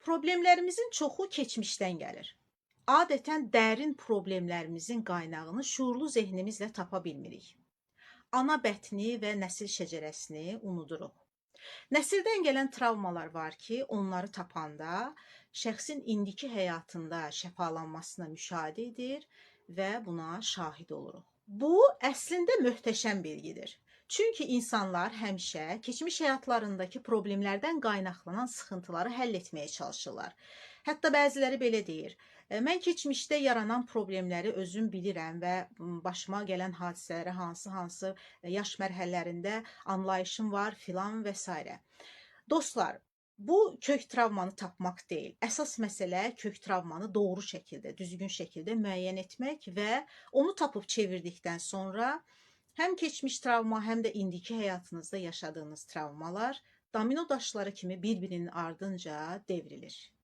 Problemlərimizin çoxu keçmişdən gəlir. Adətən dərin problemlərimizin qaynağını şuurlu zehnimizlə tapa bilmirik. Ana bətni və nəsil şəcərəsini unuduruq. Nəsildən gələn travmalar var ki, onları tapanda şəxsin indiki həyatında şəfalanmasına müşahidə edir və buna şahid oluruq. Bu əslində möhtəşəm bilgidir. Çünki insanlar həmişə keçmiş həyatlarındakı problemlərdən qaynaqlanan sıxıntıları həll etməyə çalışırlar. Hətta bəziləri belə deyir: "Mən keçmişdə yaranan problemləri özüm bilirəm və başıma gələn hadisələrə hansı-hansı yaş mərhələlərində anlayışım var filan və sairə." Dostlar, bu kök travmanı tapmaq deyil. Əsas məsələ kök travmanı doğru şəkildə, düzgün şəkildə müəyyən etmək və onu tapıb çevirdikdən sonra həm keçmiş travma, həm də indiki həyatınızda yaşadığınız travmalar domino daşları kimi bir-birinin ardınca devrilir.